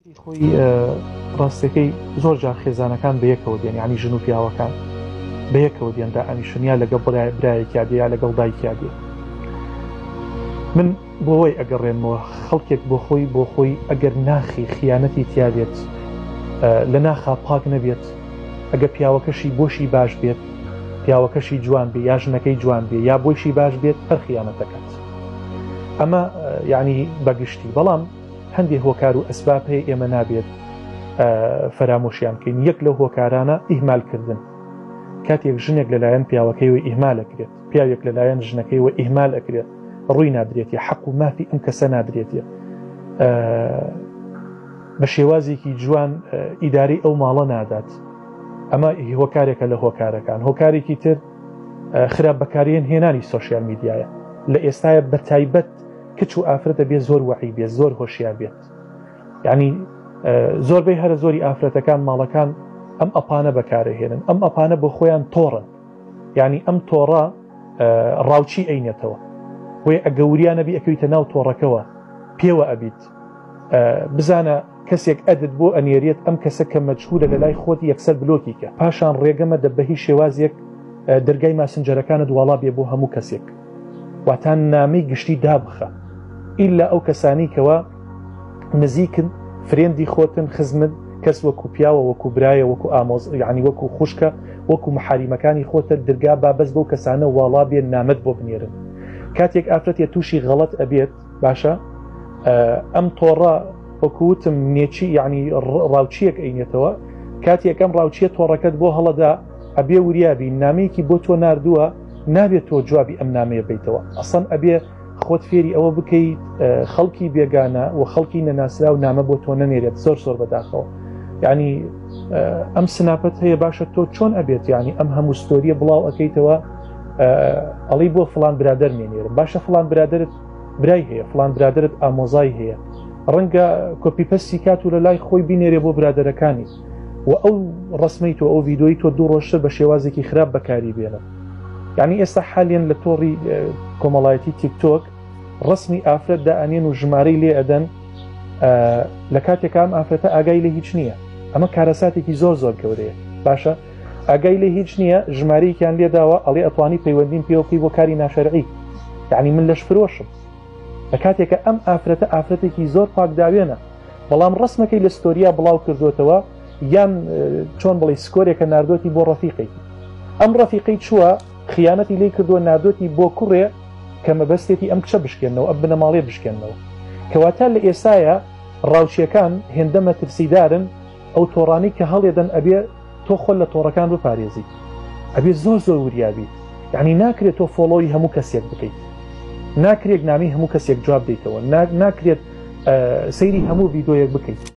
خۆی ڕاستەکەی زۆر جار خێزانەکان بە یەکەوە دێن، یعنی ژن و پیاوەکان بە یەکەوە دێن دائەنیشن، یا لەگەڵ برایەکیا دێ یا لەگەڵ دایکیا دێ. من بۆ وەی ئەگەڕێنمەوە خەڵکێک بۆ خۆی بۆ خۆی ئەگەر ناخی خیانەتی تیا بێت، لە ناخا پاک نەبێت، ئەگە پیاوەکەشی بۆشی باش بێت، پیاوەکەشی جوان بێ یا ژنەکەی جوان بێ یا بۆیشی باش بێت، هەر خیانەت دەکات. ئەمە یعنی بەگشتی. بەڵام هەندێک هۆکار و ئەسباب هەیە ئێمە نابێت فەرامۆشیان بکەین. یەک لەو هۆکارانە ئیهمالکردن. کاتێک ژنێک لەلایەن پیاوەکەیەوە ئیهمال ئەکرێت، پیاوێک لەلایەن ژنەکەیەوە ئیهمال ئەکرێت، ڕووی نادرێتێ، حەق و مافی ئەم کەسە نادرێتێ، بە شێوازێکی جوان ئیدارەی ئەو ماڵە نادات. ئەمە هۆکارێکە لە هۆکارەکان. هۆکارێکی تر خراپ بەکارهێن هێنانی سۆشیال میدیایە لە ئێستاە، بە تایبەت کچ و ئافرەتە بێ زۆر وەعی بێت، زۆر هۆشیار بێت. یعنی زۆربەی هەرە زۆری ئافرەتەکان ماڵەکان ئەم ئەپانە بەکارهێنن، ئەم ئەپانە بۆ خۆیان تۆڕن، یعنی ئەم تۆڕە ڕاوچی ئەینێتەوە، بۆیە ئەگە وریا نەبی ئەکەویتە ناو تۆڕەکەوە پێوە ئەبیت. بزانە کەسێک add ت بۆ ئەنێرێت، ئەم کەسە کە مەجهولە لە لای خۆت یەکسەر block ی کە. پاشان ڕێگەمە دە بە هیچ شێوازێک دەرگای ماسنجەرەکانت واڵا بێ بۆ هەموو کەسێک، واتان نامەی گشتی دابخە ئیلا ئەو کەسانی کەوا نزیکن، friend ی خۆتن، خزمن، کەس وەکو پیاوە، وەکو برایە، وەکو ئامۆز، یعنی وەکو خوشکە، وەکو محاریمەکانی خۆتە، درگا با بەس بەو کەسانە واڵا بێن نامەت بۆ بنێرن. کاتێک ئافرەتێ تووشی غەڵەت ئەبێت، باشە ئەم تۆڕە وەکوتم نێچی یعنی ڕاوچیەک ئەینێتەوە، کاتێک ئەم ڕاوچیە تۆڕەکەت بۆ هەڵەدا ئەبێ وریابی، نامەیەکی بۆ تۆ ناردووە نابێت تۆ جوابی ئەم نامەیە بیتەوە. ئەسەن ئەبێ خۆت فێری ئەوە بکەیت خەڵکی بێگانە و خەڵکی نەناسراو نامە بۆ تۆ نەنێرێت. زۆر زۆر بەداخەوە یعنی ئەم سناپەت هەیە، باشە تۆ چۆن ئەبێت یعنی ئەم هەموو story یە بڵاو ئەەکەیتەوە، ئەڵی بۆ فلان برادەر مێنێرم. باشە فلان برادرت برای هەیە، فلان برادرت ئامۆزای هەیە، ڕەنگە copy paste ی کات و لە لای خۆی بینێرێ بۆ برادەرەکانی و ئەو ڕسمەی تۆ ئەو ڤیدۆی تۆ دوو ڕۆژتر بە شێوازێکی خراپ بەکاری بێنن. یعنی ئێستا حالیان لە تۆڕی کۆمەڵایەتی تیکتۆک ڕسمی ئافرەت دائەنێن و ژمارەی لێ ئەدەن، لە کاتێکا ئەم ئافرەتە ئاگای لێ هیچ نییە. ئەمە کارەساتێکی زۆر زۆر گەورەیە. باشە ئاگای لێ هیچ نییە، ژمارەیەکیان لێداوە، ئەڵێ ئەتوانی پەیوەندیم پێوە بکەی بۆ کاری ناشەرعی، یعنی من لەش فرۆشم. لە کاتێکە ئەم ئافرەتە ئافرەتێکی زۆر پاکداوێنە، بەڵام ڕسمەکەی لە ستۆریا بڵاو کردوتەوە، یان چۆن بڵێ سکۆرێکە ناردۆتی بۆ ڕەفیقێکی. ئەم ڕەفیقەی چووە خیانەتی لی کردووە، ناردۆتی بۆ کوڕێ کە مەبەستێتی ئەم کچە بشکێنەوە، ئەم بنەماڵێ بشکێنەوە. کەواتە لە ئێسایە ڕاوچیەکان هێندە مەترسیدارن، ئەو تۆڕانەی کە هەڵێدەن ئەبێ تۆ خۆت لە تۆڕەکان بپارێزیت، ئەبێ زۆر زۆر وریابیت. یعنی ناکرێت تۆ follow ی هەموو کەسێک بکەیت، ناکرێت نامی هەموو کەسێک جواب دەیتەوە، ناکرێت سەیری هەموو ڤیدۆیەک بکەیت.